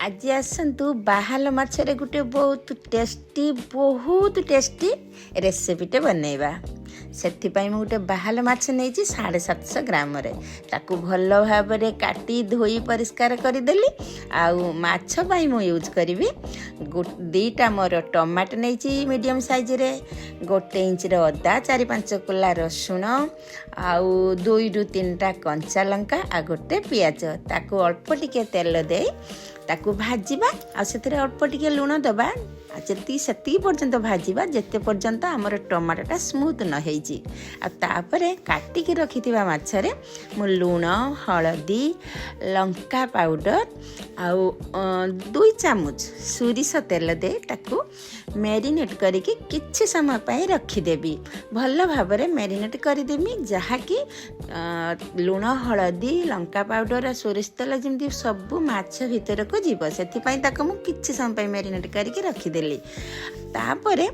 ଆଜି ଆସନ୍ତୁ ବାହାଲ ମାଛରେ ଗୋଟେ ବହୁତ ଟେଷ୍ଟି ରେସିପିଟେ ବନେଇବା। ସେଥିପାଇଁ ମୁଁ ଗୋଟେ ବାହାଲ ମାଛ ନେଇଛି 750 ଗ୍ରାମରେ। ତାକୁ ଭଲ ଭାବରେ କାଟି ଧୋଇ ପରିଷ୍କାର କରିଦେଲି। ଆଉ ମାଛ ପାଇଁ ମୁଁ ୟୁଜ୍ କରିବି 2ଟା ମୋର ଟମାଟୋ ନେଇଛି ମିଡ଼ିୟମ୍ ସାଇଜରେ, 1 ଇଞ୍ଚର ଅଦା, 4-5 କୋଲା ରସୁଣ ଆଉ 2ରୁ 3ଟା କଞ୍ଚା ଲଙ୍କା ଆଉ ଗୋଟେ ପିଆଜ। ତାକୁ ଅଳ୍ପ ଟିକେ ତେଲ ଦେଇ ତାକୁ ଭାଜିବା ଆଉ ସେଥିରେ ଅଳ୍ପ ଟିକେ ଲୁଣ ଦେବା। ଆଉ ସେତିକି ପର୍ଯ୍ୟନ୍ତ ଭାଜିବା, ଯେତେ ପର୍ଯ୍ୟନ୍ତ ଆମର ଟମାଟୋଟା ସ୍ମୁଥ୍ ନ ହେଇଛି। ଆଉ ତାପରେ କାଟିକି ରଖିଥିବା ମାଛରେ ମୁଁ ଲୁଣ, ହଳଦୀ, ଲଙ୍କା ପାଉଡ଼ର ଆଉ 2 ଚାମଚ ସୋରିଷ ତେଲ ଦେଇ ତାକୁ ମ୍ୟାରିନେଟ୍ କରିକି କିଛି ସମୟ ପାଇଁ ରଖିଦେବି। ଭଲ ଭାବରେ ମ୍ୟାରିନେଟ୍ କରିଦେବି, ଯାହାକି ଲୁଣ, ହଳଦୀ, ଲଙ୍କା ପାଉଡ଼ର, ସୋରିଷ ତେଲ ଯେମିତି ସବୁ ମାଛ ଭିତରକୁ ଯିବ, ସେଥିପାଇଁ ତାକୁ ମୁଁ କିଛି ସମୟ ପାଇଁ ମ୍ୟାରିନେଟ୍ କରିକି ରଖିଦେଲି। ତାପରେ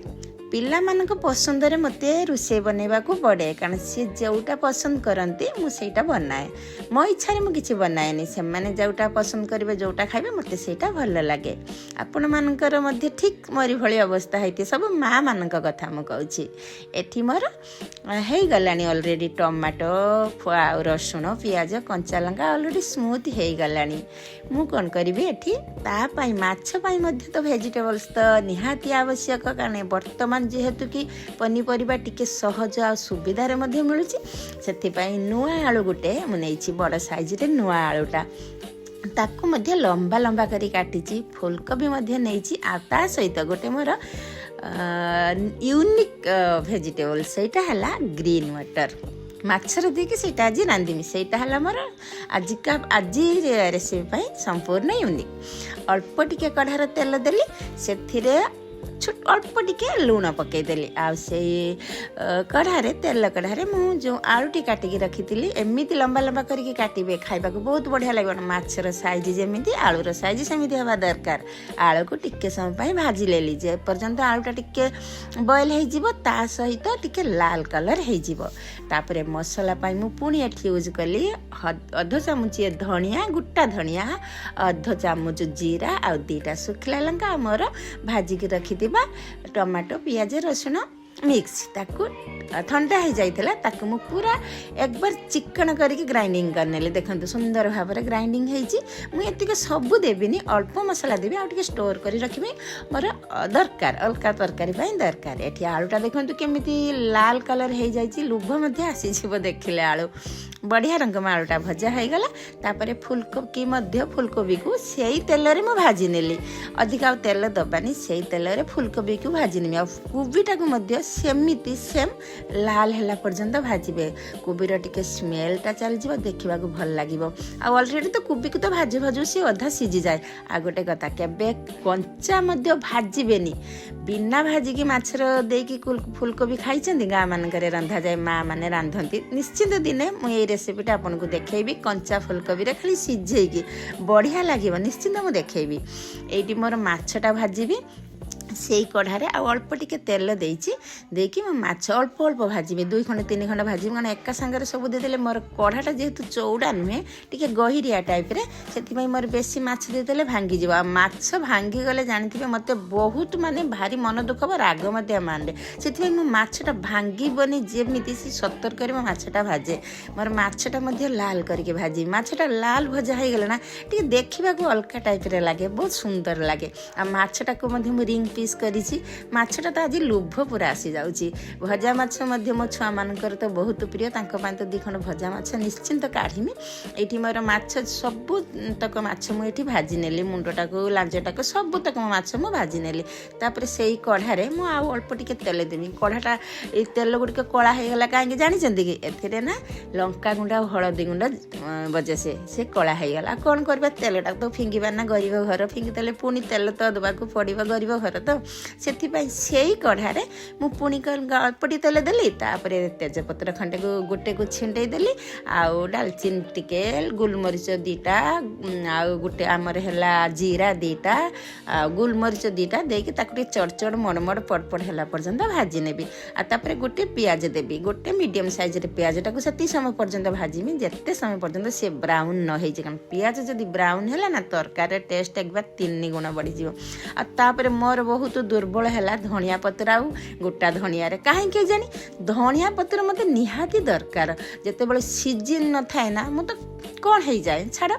ପିଲାମାନଙ୍କ ପସନ୍ଦରେ ମୋତେ ରୋଷେଇ ବନେଇବାକୁ ପଡ଼େ, କାରଣ ସିଏ ଯେଉଁଟା ପସନ୍ଦ କରନ୍ତି ମୁଁ ସେଇଟା ବନାଏ। ମୋ ଇଚ୍ଛାରେ ମୁଁ କିଛି ବନାଏନି। ସେମାନେ ଯେଉଁଟା ପସନ୍ଦ କରିବେ, ଯେଉଁଟା ଖାଇବେ, ମୋତେ ସେଇଟା ଭଲ ଲାଗେ। ଆପଣମାନଙ୍କର ମଧ୍ୟ ଠିକ୍ ମୋରି ଭଳି ଅବସ୍ଥା ହେଇଥିବ। ସବୁ ମାଆମାନଙ୍କ କଥା ମୁଁ କହୁଛି। ଏଠି ମୋର ହେଇଗଲାଣି ଅଲରେଡ଼ି, ଟମାଟୋ ଆଉ ରସୁଣ, ପିଆଜ, କଞ୍ଚା ଲଙ୍କା ଅଲରେଡ଼ି ସ୍ମୁଥ୍ ହେଇଗଲାଣି। ମୁଁ କ'ଣ କରିବି ଏଠି, ତା ପାଇଁ ମାଛ ପାଇଁ ମଧ୍ୟ ତ ଭେଜିଟେବଲ୍ସ ତ ନିହାତି ଆବଶ୍ୟକ, କାରଣ ବର୍ତ୍ତମାନ ଯେହେତୁ କି ପନିପରିବା ଟିକେ ସହଜ ଆଉ ସୁବିଧାରେ ମଧ୍ୟ ମିଳୁଛି। ସେଥିପାଇଁ ନୂଆ ଆଳୁ ଗୋଟେ ମୁଁ ନେଇଛି, ବଡ଼ ସାଇଜରେ ନୂଆ ଆଳୁଟା। ତାକୁ ମଧ୍ୟ ଲମ୍ବା ଲମ୍ବା କରି କାଟିଛି। ଫୁଲକୋବି ମଧ୍ୟ ନେଇଛି। ଆଉ ତା ସହିତ ଗୋଟେ ମୋର ୟୁନିକ୍ ଭେଜିଟେବଲ୍, ସେଇଟା ହେଲା ଗ୍ରୀନ୍ ମଟର। ମାଛରେ ଦେଇକି ସେଇଟା ଆଜି ରାନ୍ଧିବି। ସେଇଟା ହେଲା ମୋର ଆଜି ରେସିପି ପାଇଁ ସମ୍ପୂର୍ଣ୍ଣ ୟୁନିକ୍। ଅଳ୍ପ ଟିକେ କଢ଼ାର ତେଲ ଦେଲି, ସେଥିରେ ଛୋଟ ଅଳ୍ପ ଟିକେ ଲୁଣ ପକାଇଦେଲି। ଆଉ ସେଇ କଢ଼ାରେ, ତେଲ କଢ଼ାରେ ମୁଁ ଯେଉଁ ଆଳୁଟି କାଟିକି ରଖିଥିଲି, ଏମିତି ଲମ୍ବା ଲମ୍ବା କରିକି କାଟିବେ, ଖାଇବାକୁ ବହୁତ ବଢ଼ିଆ ଲାଗିବ। ମାଛର ସାଇଜ୍ ଯେମିତି, ଆଳୁର ସାଇଜ୍ ସେମିତି ହେବା ଦରକାର। ଆଳୁକୁ ଟିକେ ସମୟ ପାଇଁ ଭାଜି ନେଲି, ଯେ ପର୍ଯ୍ୟନ୍ତ ଆଳୁଟା ଟିକେ ବଏଲ୍ ହେଇଯିବ, ତା ସହିତ ଟିକେ ଲାଲ କଲର୍ ହେଇଯିବ। ତାପରେ ମସଲା ପାଇଁ ମୁଁ ପୁଣି ଏଠି ୟୁଜ୍ କଲି ଅଧ ଚାମଚ ଧଣିଆ, ଗୋଟା ଧଣିଆ, ଅଧ ଚାମଚ ଜିରା ଆଉ 2ଟା ଶୁଖିଲା ଲଙ୍କା। ଆମର ଭାଜିକି ରଖିଥିବା ଟମାଟୋ, ପିଆଜ, ରସୁଣ ମିକ୍ସ, ତାକୁ ଥଣ୍ଡା ହେଇଯାଇଥିଲା, ତାକୁ ମୁଁ ପୁରା ଏକବାର ଚିକ୍କଣ କରିକି ଗ୍ରାଇଣ୍ଡିଙ୍ଗ କରିନେଲି। ଦେଖନ୍ତୁ, ସୁନ୍ଦର ଭାବରେ ଗ୍ରାଇଣ୍ଡିଙ୍ଗ ହେଇଛି। ମୁଁ ଏତିକି ସବୁ ଦେବିନି, ଅଳ୍ପ ମସଲା ଦେବି ଆଉ ଟିକେ ଷ୍ଟୋର୍ କରି ରଖିବି, ମୋର ଦରକାର, ଅଲଗା ତରକାରୀ ପାଇଁ ଦରକାର। ଏଠି ଆଳୁଟା ଦେଖନ୍ତୁ କେମିତି ଲାଲ କଲର୍ ହେଇଯାଇଛି, ଲୁଭ ମଧ୍ୟ ଆସିଯିବ ଦେଖିଲେ ଆଳୁ। ବଢ଼ିଆ ରକମ ଆଳୁଟା ଭଜା ହେଇଗଲା। ତାପରେ ଫୁଲକୋବି ମଧ୍ୟ, ଫୁଲକୋବିକୁ ସେଇ ତେଲରେ ମୁଁ ଭାଜି ନେଲି। ଅଧିକ ଆଉ ତେଲ ଦେବାନି, ସେଇ ତେଲରେ ଫୁଲକୋବିକୁ ଭାଜି ନେବି। ଆଉ କୋବିଟାକୁ ମଧ୍ୟ ସେମିତି ସେମ୍ ଲାଲ ହେଲା ପର୍ଯ୍ୟନ୍ତ ଭାଜିବେ। କୋବିର ଟିକେ ସ୍ମେଲଟା ଚାଲିଯିବ, ଦେଖିବାକୁ ଭଲ ଲାଗିବ। ଆଉ ଅଲରେଡ଼ି ତ କୋବିକୁ ତ ଭାଜୁ ଭାଜୁ ସିଏ ଅଧା ସିଝିଯାଏ। ଆଉ ଗୋଟେ କଥା, କେବେ କଞ୍ଚା ମଧ୍ୟ ଭାଜିବେନି। ବିନା ଭାଜିକି ମାଛର ଦେଇକି ଫୁଲକୋବି ଖାଇଛନ୍ତି? ଗାଁ ମାନଙ୍କରେ ରନ୍ଧାଯାଏ, ମା ମାନେ ରାନ୍ଧନ୍ତି। ନିଶ୍ଚିନ୍ତ ଦିନେ ମୁଁ ଏଇ ରେସିପିଟା ଆପଣଙ୍କୁ ଦେଖେଇବି। କଞ୍ଚା ଫୁଲକୋବିରେ ଖାଲି ସିଝେଇକି ବଢ଼ିଆ ଲାଗିବ, ନିଶ୍ଚିନ୍ତ ମୁଁ ଦେଖେଇବି। ଏଇଠି ମୋର ମାଛଟା ଭାଜିବି। ସେଇ କଢ଼ାରେ ଆଉ ଅଳ୍ପ ଟିକେ ତେଲ ଦେଇଛି। ଦେଇକି ମୁଁ ମାଛ ଅଳ୍ପ ଅଳ୍ପ ଭାଜିବି, 2 ଖଣ୍ଡ 3 ଖଣ୍ଡ ଭାଜିବି, କାରଣ ଏକା ସାଙ୍ଗରେ ସବୁ ଦେଇଦେଲେ, ମୋର କଢ଼ାଟା ଯେହେତୁ ଚଉଡ଼ା ନୁହେଁ, ଟିକେ ଗହିରିଆ ଟାଇପ୍ରେ, ସେଥିପାଇଁ ମୋର ବେଶୀ ମାଛ ଦେଇଦେଲେ ଭାଙ୍ଗିଯିବ। ଆଉ ମାଛ ଭାଙ୍ଗିଗଲେ ଜାଣିଥିବେ, ମୋତେ ବହୁତ ମାନେ ଭାରି ମନ ଦୁଃଖ ହେବ, ରାଗ ମଧ୍ୟ ମାଣ୍ଡେ। ସେଥିପାଇଁ ମୁଁ ମାଛଟା ଭାଙ୍ଗିବନି ଯେମିତି, ସେ ସତର୍କରେ ମୁଁ ମାଛଟା ଭାଜେ। ମୋର ମାଛଟା ମଧ୍ୟ ଲାଲ କରିକି ଭାଜିବି। ମାଛଟା ଲାଲ ଭଜା ହେଇଗଲେ ନା, ଟିକେ ଦେଖିବାକୁ ଅଲଗା ଟାଇପ୍ରେ ଲାଗେ, ବହୁତ ସୁନ୍ଦର ଲାଗେ। ଆଉ ମାଛଟାକୁ ମଧ୍ୟ ମୁଁ ରିଙ୍ଗ ପିସ୍ କରିଛି। ମାଛଟା ତ ଆଜି ଲୁଭ ପୁରା ଆସିଯାଉଛି। ଭଜା ମାଛ ମଧ୍ୟ ମୋ ଛୁଆମାନଙ୍କର ତ ବହୁତ ପ୍ରିୟ। ତାଙ୍କ ପାଇଁ ତ 2 ଖଣ୍ଡ ଭଜା ମାଛ ନିଶ୍ଚିନ୍ତ କାଢ଼ିମି। ଏଇଠି ମୋର ମାଛ ସବୁ ତକ ମାଛ ମୁଁ ଏଠି ଭାଜି ନେଲି। ମୁଣ୍ଡଟାକୁ, ଲାଞ୍ଜଟାକୁ, ସବୁ ତକ ମାଛ ମୁଁ ଭାଜି ନେଲି। ତାପରେ ସେଇ କଢ଼ାରେ ମୁଁ ଆଉ ଅଳ୍ପ ଟିକେ ତେଲ ଦେବି। କଢ଼ାଟା, ଏଇ ତେଲ ଗୁଡ଼ିକ କଳା ହେଇଗଲା କାହିଁକି ଜାଣିଛନ୍ତି କି? ଏଥିରେ ନା ଲଙ୍କା ଗୁଣ୍ଡ ଆଉ ହଳଦୀ ଗୁଣ୍ଡ ବଜେ ସେ କଳା ହେଇଗଲା। ଆଉ କ'ଣ କରିବା, ତେଲଟାକୁ ତ ଫିଙ୍ଗିବା ନା, ଗରିବ ଘର, ଫିଙ୍ଗିଦେଲେ ପୁଣି ତେଲ ତ ଦେବାକୁ ପଡ଼ିବ, ଗରିବ ଘର ତ। ସେଥିପାଇଁ ସେଇ କଢ଼ାରେ ମୁଁ ପୁଣି ଅଳ୍ପ ଟିକେ ତେଲ ଦେଲି। ତାପରେ ତେଜପତ୍ର ଖଣ୍ଡେକୁ ଗୋଟେକୁ ଛିଣ୍ଡେଇ ଦେଲି, ଆଉ ଡାଲଚିନି ଟିକେ, ଗୋଲମରିଚ 2ଟା, ଆଉ ଗୋଟେ ଆମର ହେଲା ଜିରା 2ଟା, ଆଉ ଗୋଲମରିଚ 2ଟା ଦେଇକି ତାକୁ ଟିକେ ଚଡ଼ ଚଡ଼ ମଡ଼ ମଡ଼ ପଡ଼ ପଡ଼ ହେଲା ପର୍ଯ୍ୟନ୍ତ ଭାଜି ନେବି। ଆଉ ତାପରେ ଗୋଟେ ପିଆଜ ଦେବି। ଗୋଟେ ମିଡ଼ିୟମ୍ ସାଇଜ୍ରେ ପିଆଜଟାକୁ ସେତିକି ସମୟ ପର୍ଯ୍ୟନ୍ତ ଭାଜିବି, ଯେତେ ସମୟ ପର୍ଯ୍ୟନ୍ତ ସେ ବ୍ରାଉନ୍ ନ ହେଇଛି। କାରଣ ପିଆଜ ଯଦି ବ୍ରାଉନ୍ ହେଲା ନା, ତରକାରୀର ଟେଷ୍ଟ ଏକବାର 3 ଗୁଣ ବଢ଼ିଯିବ। ଆଉ ତାପରେ ମୋର ବହୁତ ଦୁର୍ବଳ ହେଲା ଧଣିଆ ପତ୍ର ଆଉ ଗୋଟା ଧଣିଆରେ। କାହିଁକି ଜାଣି ଧଣିଆ ପତ୍ର ମୋତେ ନିହାତି ଦରକାର। ଯେତେବେଳେ ସିଜିନ୍ ନଥାଏ ନା, ମୁଁ ତ କ'ଣ ହେଇଯାଏ, ଛାଡ଼।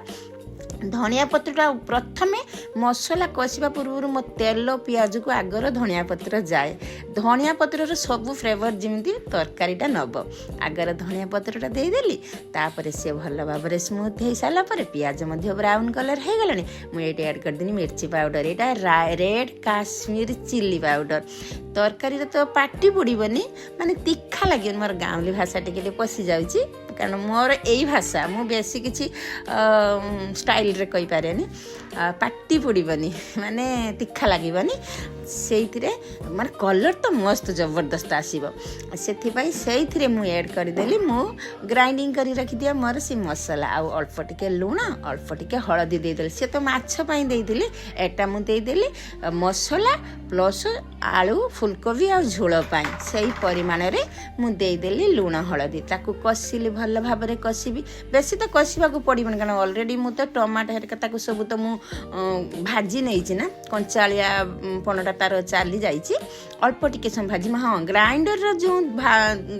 ଧଣିଆ ପତ୍ରଟା ପ୍ରଥମେ ମସଲା କଷିବା ପୂର୍ବରୁ ମୋ ତେଲ ପିଆଜକୁ ଆଗର ଧଣିଆ ପତ୍ର ଯାଏ। ଧଣିଆ ପତ୍ରର ସବୁ ଫ୍ଲେଭର ଯେମିତି ତରକାରୀଟା ନେବ। ଆଗର ଧଣିଆ ପତ୍ରଟା ଦେଇଦେଲି। ତାପରେ ସେ ଭଲ ଭାବରେ ସ୍ମୁଥ୍ ହେଇସାରିଲା ପରେ, ପିଆଜ ମଧ୍ୟ ବ୍ରାଉନ୍ କଲର୍ ହେଇଗଲାଣି, ମୁଁ ଏଇଠି ଆଡ଼୍ କରିଦେଲି ମିର୍ଚି ପାଉଡ଼ର। ଏଇଟା ରେଡ଼୍ କାଶ୍ମୀର ଚିଲି ପାଉଡ଼ର। ତରକାରୀରେ ତ ପାଟି ପୋଡ଼ିବନି, ମାନେ ତୀଖା ଲାଗିବନି। ମୋର ଗାଉଁଲି ଭାଷା ଟିକେ ଟିକେ ପଶି ଯାଉଛି, କାରଣ ମୋର ଏଇ ଭାଷା, ମୁଁ ବେଶୀ କିଛି ଷ୍ଟାଇଲରେ କହିପାରେନି। ପାଟି ପୋଡ଼ିବନି ମାନେ ତୀଖା ଲାଗିବନି। ସେଇଥିରେ ମାନେ କଲର୍ ତ ମସ୍ତ ଜବରଦସ୍ତ ଆସିବ। ସେଥିପାଇଁ ସେଇଥିରେ ମୁଁ ଆଡ଼୍ କରିଦେଲି ମୁଁ ଗ୍ରାଇଣ୍ଡିଙ୍ଗ କରି ରଖିଦିଅ ମୋର ସେ ମସଲା, ଆଉ ଅଳ୍ପ ଟିକେ ଲୁଣ, ଅଳ୍ପ ଟିକେ ହଳଦୀ ଦେଇଦେଲି। ସେ ତ ମାଛ ପାଇଁ ଦେଇଥିଲି, ଏଟା ମୁଁ ଦେଇଦେଲି ମସଲା ପ୍ଲସ୍ ଆଳୁ, ଫୁଲକୋବି ଆଉ ଝୋଳ ପାଇଁ ସେଇ ପରିମାଣରେ ମୁଁ ଦେଇଦେଲି ଲୁଣ ହଳଦୀ। ତାକୁ କଷିଲି, ଭଲ ଭାବରେ କଷିବି। ବେଶୀ ତ କଷିବାକୁ ପଡ଼ିବନି, କାରଣ ଅଲରେଡ଼ି ମୁଁ ତ ଟମାଟୋ ହେରିକା ତାକୁ ସବୁ ତ ମୁଁ ଭାଜି ନେଇଛି ନା, କଞ୍ଚାଳିଆ ପଣଟା ତାର ଚାଲି ଯାଇଛି। ଅଳ୍ପ ଟିକେ ସମୟ ଭାଜିବି। ହଁ, ଗ୍ରାଇଣ୍ଡରର ଯେଉଁ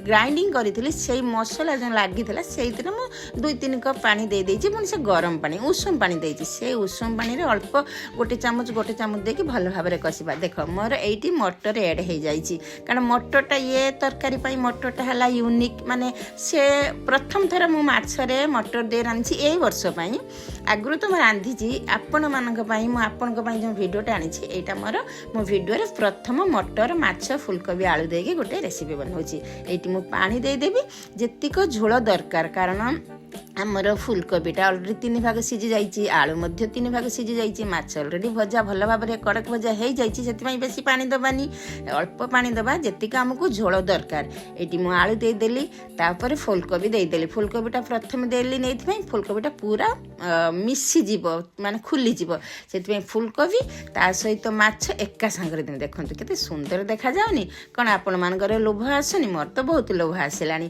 ଗ୍ରାଇଣ୍ଡିଙ୍ଗ କରିଥିଲି, ସେଇ ମସଲା ଯେଉଁ ଲାଗିଥିଲା, ସେଇଥିରେ ମୁଁ 2-3 କପ୍ ପାଣି ଦେଇଦେଇଛି। ପୁଣି ସେ ଗରମ ପାଣି, ଉଷୁମ ପାଣି ଦେଇଛି। ସେଇ ଉଷୁମ ପାଣିରେ ଅଳ୍ପ ଗୋଟେ ଚାମଚ ଗୋଟେ ଚାମଚ ଦେଇକି ଭଲ ଭାବରେ କଷିବା। ଦେଖ, ମୋର ଏଇଠି ମଟର ଆଡ଼୍ ହେଇଯାଇଛି, କାରଣ ମଟରଟା ଇଏ ତରକାରୀ ପାଇଁ ମଟରଟା ହେଲା ୟୁନିକ୍। ମାନେ ସେ ପ୍ରଥମ ଥର ମୁଁ ମାଛରେ ମଟର ଦେଇ ରାନ୍ଧିଛି ଏଇ ବର୍ଷ ପାଇଁ। ଆଗରୁ ତ ମୁଁ ରାନ୍ଧିଛି ଆପଣମାନଙ୍କ ପାଇଁ। ମୁଁ ଆପଣଙ୍କ ପାଇଁ ଯେଉଁ ଭିଡ଼ିଓଟା ଆଣିଛି, ଏଇଟା ମୋର ମୋ ଭିଡ଼ିଓରେ ପ୍ରଥମ ମଟର, ମାଛ, ଫୁଲକୋବି, ଆଳୁ ଦେଇକି ଗୋଟେ ରେସିପି ବନାଉଛି। ଏଇଠି ମୁଁ ପାଣି ଦେଇଦେବି ଯେତିକ ଝୋଳ ଦରକାର, କାରଣ ଆମର ଫୁଲକୋବିଟା ଅଲରେଡ଼ି 3 ଭାଗ ସିଝି ଯାଇଛି, ଆଳୁ ମଧ୍ୟ 3 ଭାଗ ସିଝି ଯାଇଛି, ମାଛ ଅଲରେଡ଼ି ଭଜା ଭଲ ଭାବରେ କଡ଼କ ଭଜା ହେଇଯାଇଛି। ସେଥିପାଇଁ ବେଶୀ ପାଣି ଦେବାନି, ଅଳ୍ପ ପାଣି ଦେବା ଯେତିକି ଆମକୁ ଝୋଳ ଦରକାର। ଏଇଠି ମୁଁ ଆଳୁ ଦେଇଦେଲି, ତାପରେ ଫୁଲକୋବି ଦେଇଦେଲି। ଫୁଲକୋବିଟା ପ୍ରଥମେ ଦେଲି ଏଇଥିପାଇଁ, ଫୁଲକୋବିଟା ପୁରା ମିଶିଯିବ, ମାନେ ଖୁଲିଯିବ। ସେଥିପାଇଁ ଫୁଲକୋବି ତା ସହିତ ମାଛ ଏକା ସାଙ୍ଗରେ ଦେବି। ଦେଖନ୍ତୁ, କେତେ ସୁନ୍ଦର ଦେଖାଯାଉନି? କ'ଣ ଆପଣମାନଙ୍କର ଲୋଭ ଆସୁନି? ମୋର ତ ବହୁତ ଲୋଭ ଆସିଲାଣି।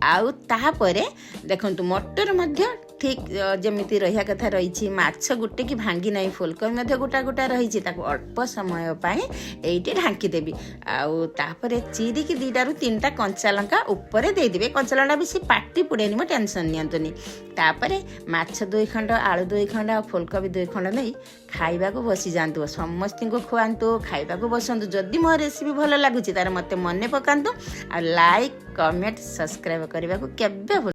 ଆଉ ତାପରେ ଦେଖନ୍ତୁ, ମଟର ମଧ୍ୟ ଠିକ୍ ଯେମିତି ରହିବା କଥା ରହିଛି, ମାଛ ଗୋଟେ କି ଭାଙ୍ଗି ନାହିଁ, ଫୁଲକୋବି ମଧ୍ୟ ଗୋଟା ଗୋଟା ରହିଛି। ତାକୁ ଅଳ୍ପ ସମୟ ପାଇଁ ଏଇଠି ଢାଙ୍କିଦେବି। ଆଉ ତାପରେ ଚିରିକି 2ଟାରୁ 3ଟା କଞ୍ଚା ଲଙ୍କା ଉପରେ ଦେଇଦେବି। କଞ୍ଚା ଲଙ୍କା ବେଶୀ ପାଟି ପୋଡ଼େନି, ମୋ ଟେନସନ୍ ନିଅନ୍ତୁନି। ତାପରେ ମାଛ 2 ଖଣ୍ଡ, ଆଳୁ 2 ଖଣ୍ଡ ଆଉ ଫୁଲକୋବି 2 ଖଣ୍ଡ ନେଇ ଖାଇବାକୁ ବସିଯାଆନ୍ତୁ। ସମସ୍ତଙ୍କୁ ଖୁଆନ୍ତୁ, ଖାଇବାକୁ ବସନ୍ତୁ। ଯଦି ମୋ ରେସିପି ଭଲ ଲାଗୁଛି, ତାହେଲେ ମୋତେ ମନେ ପକାନ୍ତୁ ଆଉ ଲାଇକ୍, କମେଣ୍ଟ, ସବସ୍କ୍ରାଇବ୍ କରିବାକୁ କେବେ ଭୁଲ